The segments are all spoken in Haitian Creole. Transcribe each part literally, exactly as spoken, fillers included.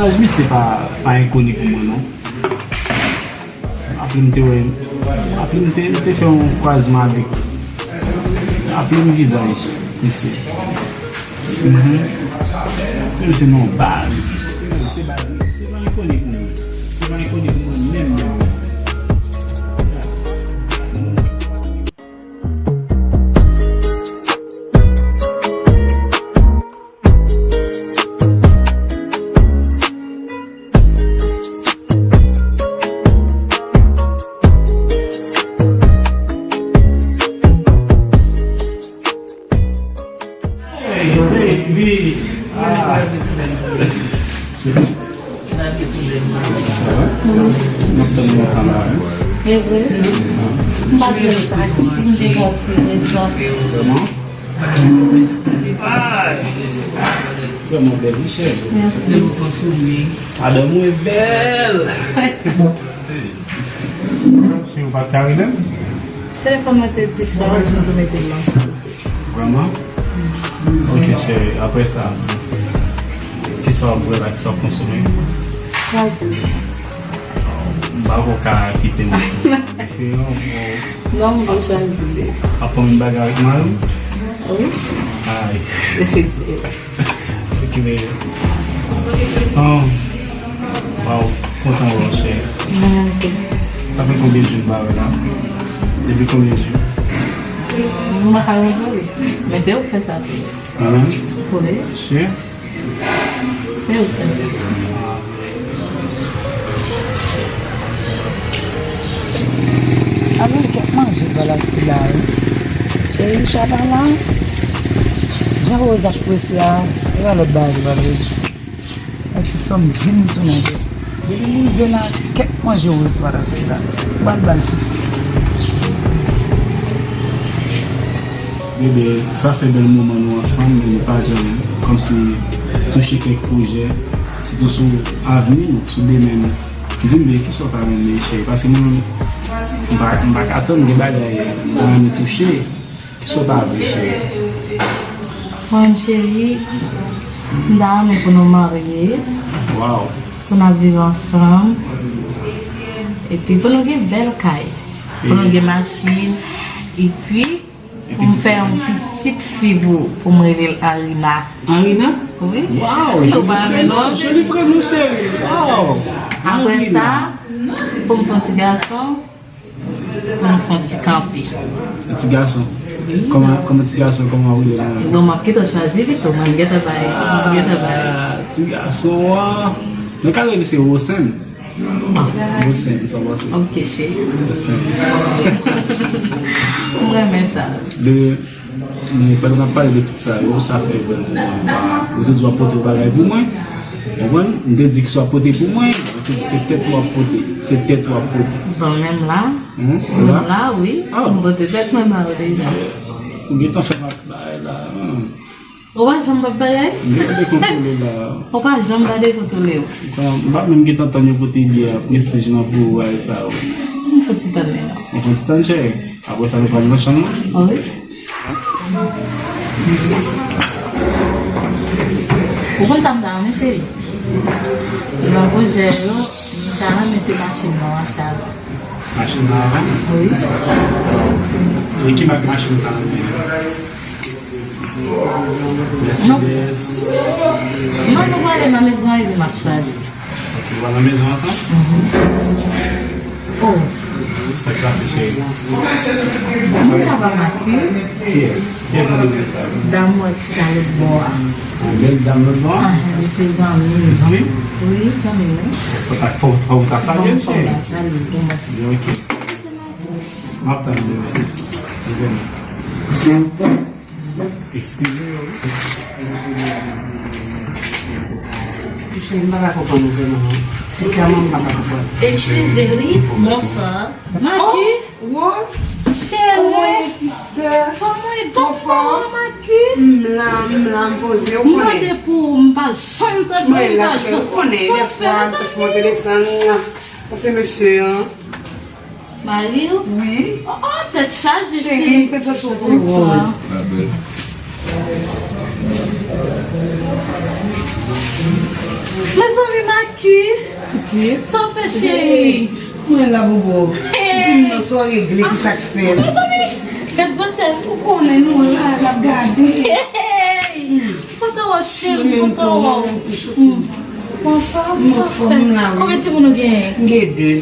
Vizaj misye pa, pa enkoni pou mwen, non. Apre m te wè, apre m te, m te fè yon kwazman avèk, apre m vizaj misye. Mhm. Misye se yon baz. Se baz, misye pa enkoni pou mwen. Se pa enkoni pou mwen, menm, menm, menm. Hey, baby. Ah. Sa va? M ap tann lontan la, wi. E vre? M pa t wè w taksi, m te kontinye jan. Vrèman? Ay! Vrèman bèl, wi, cheri. Mèsi. Madanm ou bèl! Cheri, ou pa t ka rele m? Telefòn mwen te dichaj, m te mete l nan chaj. Vrèman? Ok, cheri. Apre sa, kisa w ap bwè la, kisa w ap konsome? Chwazi. M pa ko ka kite m. Cheri, non, bon. Non, m pa chwazi. Ap pran menm bagay avèk mari w? Wi. Ay. Ok, baby. Oh. Wow, kontan wè w, cheri. Mwen menm tou. Sa fè konbyen jou n pa wè la? Depi konbyen jou? M pa ka rankontre. Men se ou k fè sa tou. Mwen menm? Wi. Sure? Se ou k fè sa. Avèk kèk manje pral achte la, wi. E Richard pa la. Jan Rose ap prese a, e pa lòt bagay li pral rele. Yon ti sòm di m tounen tèt. Depi m rive la, ti kèk manje Rose pral achte la. Ou pral ba l souf. Bebe, sa fè bèl moman nou ansanm, men nou pa janm kòmsi touche kèk pwojè, sitou sou avni nou, sou demen nou. Di m, bebe, kisa w ta renmen, cheri? Paske mwen, m pa, m pa ka tann gen bagay m ta renmen touche. Kisa w ta vle, cheri? Mwen menm, cheri, m ta renmen pou nou marye, Wow. Pou n ap viv ansanm, epi pou nou gen bèl kay, pou nou gen machin, epi pou m fè yon pitit fi pou, pou m rele l Arina. Arina? Wi. Wow, joli prenom, joli prenon, cheri. Wow. Apre sa, pou m fè yon ti gason, pou m fè yon ti kanpe. Yon ti gason. Wi. Kòman, kòman ti gason, kòman w rele l? Bon, m ap kite w chwazi pito, mwen m gentan bay, m gentan bay. Ah, ti gason an. Mwen ka rele misye Rosen. Rosen, sa w panse? Ok, cheri. Rosen. M renmen sa. De, men pandan n ap pale de tout sa yo, sa fè vrèman, ou te di w ap pote yon bagay pou mwen. Konprann? M te di ki sa w ap pote pou mwen, ou te di se tèt ou ap pote. Se tèt ou ap pote. Bon, menm la, hmm? Menm la, wi. Ah. M pote tèt mwen ba ou deja. Ou gentan fè m ap bay la. Hmm. Ou pa janm pa bay? M gentan dekontwole la. Ou pa janm pa dekontwole w. Bon, m pa menm gentan tann yo pote byè, prestij lan pou ou, bagay sa yo. M fouti tann li non. M fouti tann, cheri. Apre sa, nou pral nan chanm nan? Wi. Ou konn sa m ta renmen, cheri? Nan pwojè yo, m ta renmen se machin nan w achte avè m. Machin nan avè m? Wi. E ki mak machin ou ta renmen? Mercedes. Non, nou prale nan mezon epi m ap chwazi. Ok, nou pral nan mezon ansanm? Mhm. Oh. Sa k pase, cheri? Moun sa pa Maku. Kiyès? Kiyès nan mezon sa? Dam ou wè ki chita lòt bò a. Yon bèl dam lòt bò a? Ah, li se zanmi m. Zanmi w? Wi, zanmi m, wi. Fò ta, fò, fò w ta salye l, cheri. Fò m ta salye l pou mwen. Ok. M ap tann ou osi. Eskize yo, wi. Touche, m pa ka konprann ou vrèman, non. Sensèman, m pa ka konprann. Eskize, wi. Bonswa. Maki? Oh, Rose. Cheri. Kòman w ye, sister? Kòman w ye? Anfòm, Maki? M la, m la, m poze, ou konnen. M mande pou ou, m pa janm tande w, m pa janm. Mwen la, cheri, ou konnen, dèfwa, m fè ti moute desann. Sa se mesye an. Mari w? Wi. Oh, oh, tèt chaje, cheri. Cheri, m prezante w pou Rose. Bonswa. La belle. Mezanmi, Maki! Pitit. Sa w fè, cheri? Mwen la, bobo. Hey! Di m non, sa w regle, ki sa k fèt? Mezanmi! Gad gwosè l. Ou konnen nou la, n ap gade. Hey! M kontan wè w, cheri, m kontan wè w. Ou anfòm? Sa w fè? Konbyen timoun ou genyen? M gen de.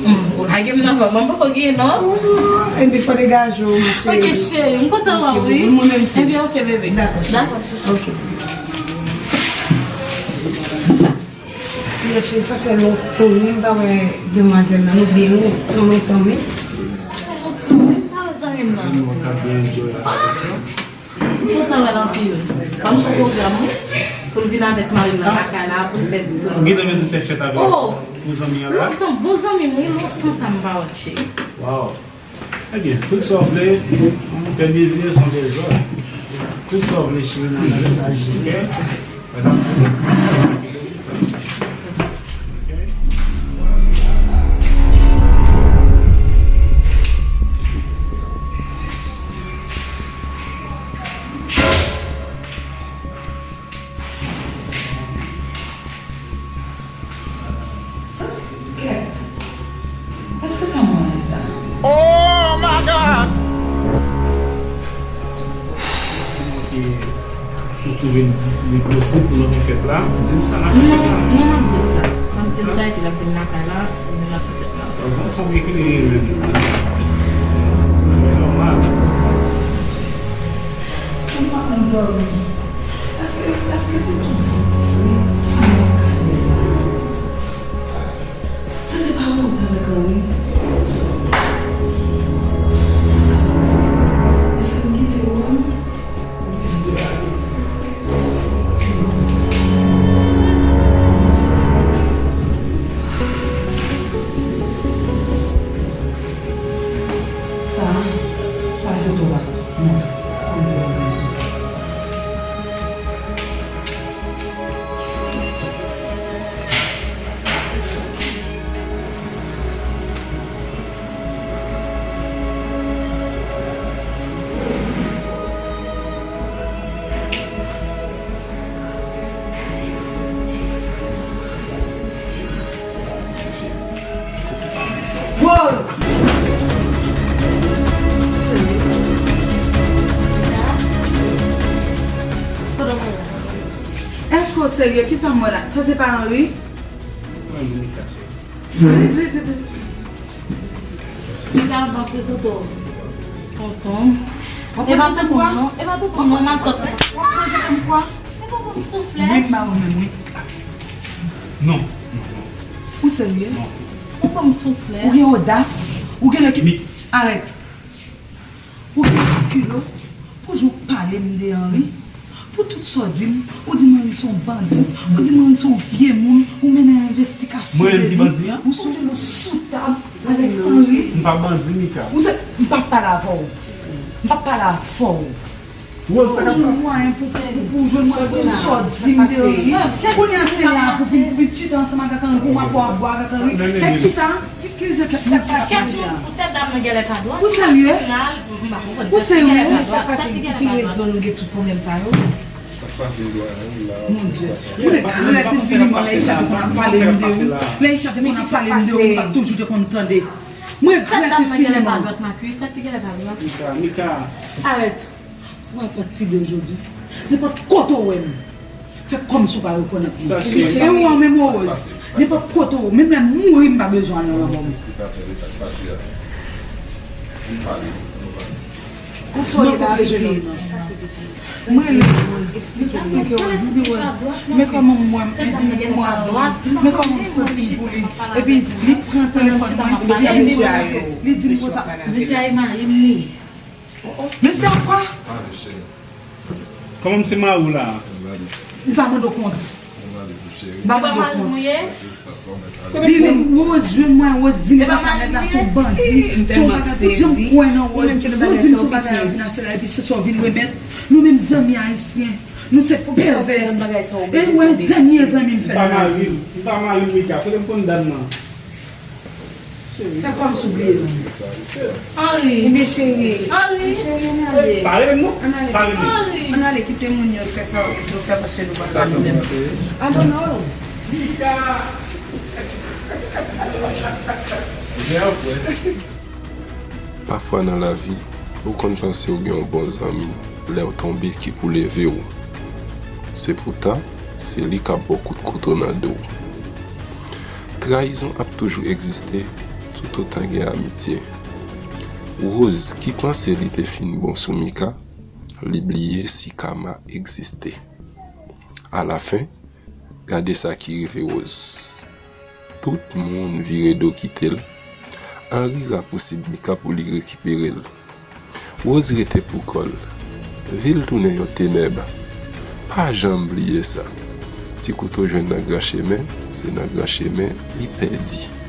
Hmm, ou lage m nan vant mwen, m poko genyen non. Oh, epi fò degaje w, ma chérie. Ok, cheri, m kontan wè w, wi. Mwen menm tou. Ebyen, ok, bebe. Dakò, cheri. Dakò, cheri. Ok. Yes, cheri, sa fè lontan, wi, m pa wè demwazèl la. Nou byen lontan, lontan, wi. Sa fè lontan, wi, m pa wè zanmi m nan. Mwen ka byen enjoy avèk ou. M kontan wè l anpil. Ban m sou pwogram, wi. Pou l vin avèk mari l nan lakay la, pou l fè. Ou gentan bezwen fè fèt avèk, oh, pou zanmi an la? Lontan, bon zanmi m, wi, lontan sa m pa wè l, cheri. Wow. Ebyen, tout sa w vle, pè dezi se yon dezòd. Tout sa w vle, cheri, nan gade sa, ok? Mwen ap fè sa. Ok? Sa se kèt. Èske sa mwen sa? Oh my God! Ou twouve li posib pou nou fè fèt la? Di m sa n ap fè fèt la. Non, non, m ap di l sa. M ap di l sa epi l ap vin lakay la, nou n ap fè fèt la. Bon, fanm eklere menm. Nòmal. Fanm pa konn dòmi. Èske, èske se tout vre sa m ap gade la? Sa se pa Rose avèk Henry? Sa pa vre. Èske m kite Rome? Sa, sa se twòp. Non, fò m te wè. Rose! Èske w serye? Kisa m wè la? Sa se pa Henry? Vini, vini, vini. Mika, m ap prezante w tonton. W ap prezante m kwa? E pa tonton non, e pa tonton non, matant. W ap prezante m kwa? E tonton m souflèt. Wi, m ba ou menm, wi. Non, non, non. Ou serye? Non. Tonton m souflèt. Ou gen odas? Ou gen lè ki... Arèt. Ou gen kilo pou jwenn pale m de Henry? Pou tout sa w di m, ou di m Henry se yon bandi, ou di m Henry se yon vye moun, ou mennen envestigasyon de li. Mwen menm ki bandi a? Ou sonje nou sou tab avèk Henry? M pa bandi, Mika. Ou se, m p ap pale avè w. M p ap pale avè w. Rose, sa k ap pase? Ou jwenn mwayen pou, pou, pou jwenn mwayen pou tout sa w di m de Henry. Kounye a se la pou, pou, pou vin chita ansanm avèk Henry, pou w ap bwè avèk Henry. Fè kisa? Ki, ki jan kèt moun sa ap mache a? Kèt moun sou tèt dam nan genlè pa dwat. Ou serye? Ou serye? Sa pase, ki, ki rezon nou gen tout pwoblèm sa yo? Sa k pase, Edouard, la? Mon Dieu. Mwen regrèt infiniment lè Isha te konn ap pale m de ou. Lè Isha te konn ap pale m de ou, m pa toujou te konn tande. Mwen regrèt infiniment. Tèt dam nan genlè pa dwat, Mika. Tèt li genlè pa dwat. Mika, Mika. Arèt. Ou a pati de jodi, nenpòt kote w wè m, fè kòmsi w pa rekonèt mwen. E ou an menm, Rose, nenpòt kote w, menm lè m mouri, m pa bezwen al nan lanmò m. Konsole la, pitit. Mwen rele Rose, m eksplike Rose, m di Rose, men kòman m wè m, men kòman m santi m pou li. Epi li pran telefòn mwen, li di m konsa. Mesye a e mari m li ye. Mesye a kwa? Kòman m se mari w la? M pa mande w kont. M pa mande w kont. Bibi, Rose jwenn mwen, Rose di m konsa nèg la se yon bandi, se yon bagay, tout jan m kwè nan Rose, Rose vin sou bagay la, vin achte la, epi se sa w vin remèt. Nou menm zanmi ayisyen, nou se pèvès. E mwen, dènye zanmi m fè nan lavi m. M pa mari l, m pa mari l, Mika. Kote m konn dam nan? Fè kòmsi w bliye nou. Anri. Ebyen cheri. Anri. Cheri, ann ale. Pa rele m non. Ann ale. Pa rele m. Anri. Ann ale, kite moun yo fè sa yo vle yo fè paske nou pa ka nou menm. Abone w. Pafwa nan lavi, ou konn panse w gen yon bon zanmi, lè w tonbe ki pou leve w. Se poutan, se li k ap ba w kout kouto nan do w. Trayizon ap toujou egziste toutotan gen amitye. Rose, ki panse li te fin bon sou Mika, li bliye si kama egziste. Alafen, gade sa ki rive Rose. Tout moun vire do kite l. Anri rapousib Mika pou li rekipere l. Rose rete pou kò l. Vi l tounen yon tenèb. Pa janm bliye sa. Ti kouto jwenn nan gran chemen, se nan gran chemen li pèdi.